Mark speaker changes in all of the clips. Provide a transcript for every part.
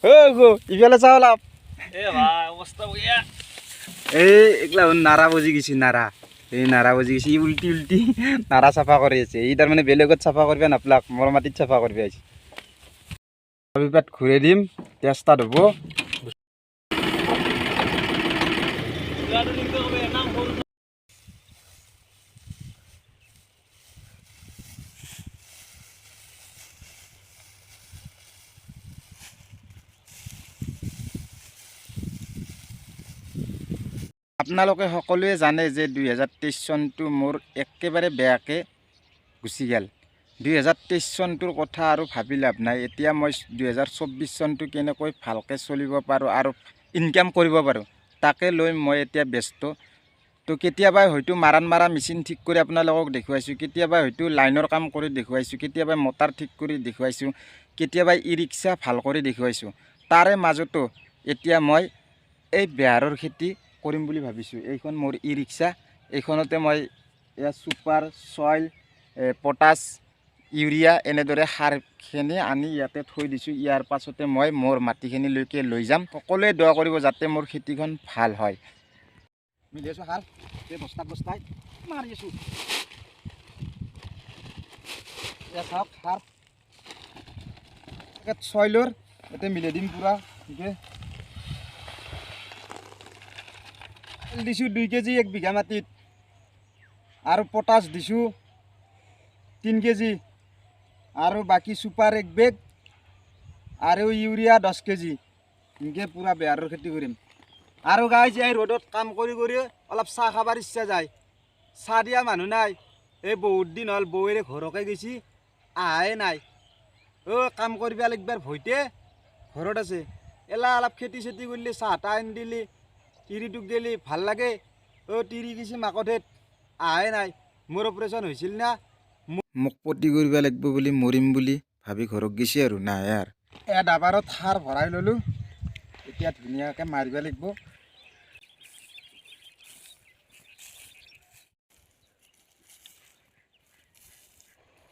Speaker 1: অ' ইফালে চাওঁ অলপ।
Speaker 2: এ ভাই, অৱস্থা বঢ়িয়া।
Speaker 1: এই এইগিলা হ'ল নাৰা বজি গৈছে, নাৰা। এই নাৰা বজি গৈছে। ই উল্টি উল্টি নাৰা চাফা কৰি আছে। ই তাৰমানে বেলেগত চাফা কৰিব নাপলাক, মোৰ মাটিত চাফা কৰিব আহিছে। পেট ঘূৰাই দিম, ষ্টাৰ্ট হ'ব। আপোনালোকে সকলোৱে জানে যে 2023 চনটো মোৰ একেবাৰে বেয়াকৈ গুচি গ'ল। 2023 চনটোৰ কথা আৰু ভাবি লাভ নাই। এতিয়া মই 2024 চনটো কেনেকৈ ভালকৈ চলিব পাৰোঁ আৰু ইনকাম কৰিব পাৰোঁ, তাকে লৈ মই এতিয়া ব্যস্ত। তো কেতিয়াবা হয়তো মাৰাণ মাৰা মেচিন ঠিক কৰি আপোনালোকক দেখুৱাইছোঁ, কেতিয়াবা হয়তো লাইনৰ কাম কৰি দেখুৱাইছোঁ, কেতিয়াবা মটাৰ ঠিক কৰি দেখুৱাইছোঁ, কেতিয়াবা ই ৰিক্সা ভাল কৰি দেখুৱাইছোঁ। তাৰে মাজতো এতিয়া মই এই বেহাৰৰ খেতি কৰিম বুলি ভাবিছোঁ। এইখন মোৰ ই ৰিক্সা, এইখনতে মই এয়া ছুপাৰ, চইল, পটাছ, ইউৰিয়া এনেদৰে সাৰখিনি আনি ইয়াতে থৈ দিছোঁ। ইয়াৰ পাছতে মই মোৰ মাটিখিনিলৈকে লৈ যাম। সকলোৱে দোৱা কৰিব যাতে মোৰ খেতিখন ভাল হয়। মিলি আছোঁ সাৰ এই বস্তাত বস্তাই মাৰি আছোঁ। এয়া চাওক, সাৰ চইলৰ ইয়াতে মিলাই দিম পূৰা। ঠিকে দিছোঁ 2 কেজি 1 বিঘা মাটিত আৰু পটাছ দিছোঁ 3 কেজি আৰু বাকী ছুপাৰ 1 বেগ আৰু ইউৰিয়া 10 কেজি। এনেকৈ পূৰা বেহাৰৰ খেতি কৰিম। আৰু গাইজ, এই ৰ'দত কাম কৰি কৰি অলপ চাহ খাবাৰ ইচ্ছা যায়। চাহ দিয়া মানুহ নাই। এই বহুত দিন হ'ল বৌৱেৰে ঘৰকে গৈছি, আহাই নাই। অ' কাম কৰিব লাগবাৰ ভয়তে ঘৰত আছে। এলা অলপ খেতি চেতি কৰিলে, চাহ তাহ আনি দিলি, তিৰিটোক গেলি ভাল লাগে। অ' তিৰি গেছি মাকঠেত, আহাই নাই। মোৰ অপাৰেশ্যন হৈছিল না, মোক পতি কৰিব লাগিব বুলি, মৰিম বুলি ভাবি ঘৰত গৈছে আৰু নাহে। আৰু এ ডাবাৰত সাৰ ভৰাই ল'লোঁ, এতিয়া ধুনীয়াকৈ মাৰিব লাগিব।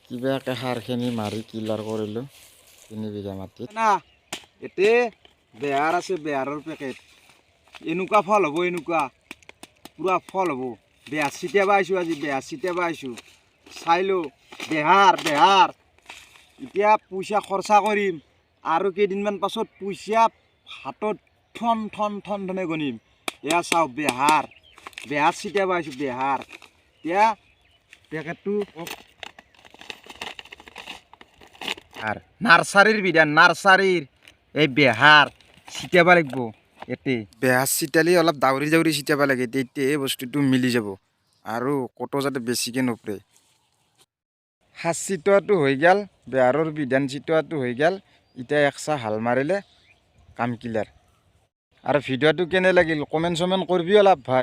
Speaker 3: কিবাকে সাৰখিনি মাৰি ক্লিয়াৰ কৰিলোঁ 3 বিঘা মাটিত।
Speaker 1: না, এতে বেহাৰ আছে, বেহাৰৰ পেকেট। এনেকুৱা ফল হ'ব, এনেকুৱা পূৰা ফল হ'ব। বেহাৰ ছিটিয়াব আহিছোঁ আজি, বেহাৰ ছিটিয়াব আহিছোঁ। চাই লো, বেহাৰ বেহাৰ। এতিয়া পইচা খৰচা কৰিম আৰু কেইদিনমান পাছত পইচা হাতত ঠন ঠন ঠন ঠনে গণিম। এয়া চাওক, বেহাৰ বেহাৰ ছিটিয়াব আহিছোঁ, বেহাৰ। এতিয়া পেকেটটো আৰু নাৰ্চাৰীৰ বিধান, নাৰ্চাৰীৰ এই বেহাৰ ছিটিয়াব লাগিব ইয়াতে।
Speaker 3: বেহাৰ চিটালি অলপ দাউৰি দাউৰি চিটাব লাগে, তেতিয়াহে বস্তুটো মিলি যাব আৰু ক'তো যাতে বেছিকৈ নপৰে। সাজ চিটোৱাটো হৈ গ'ল, বেহাৰৰ বিধান চিটোৱাটো হৈ গ'ল। এতিয়া একচাহ হাল মাৰিলে কাম ক্লিয়াৰ। আৰু ভিডিঅ'টো কেনে লাগিল কমেণ্ট চমেণ্ট কৰিবি অলপ ভাই।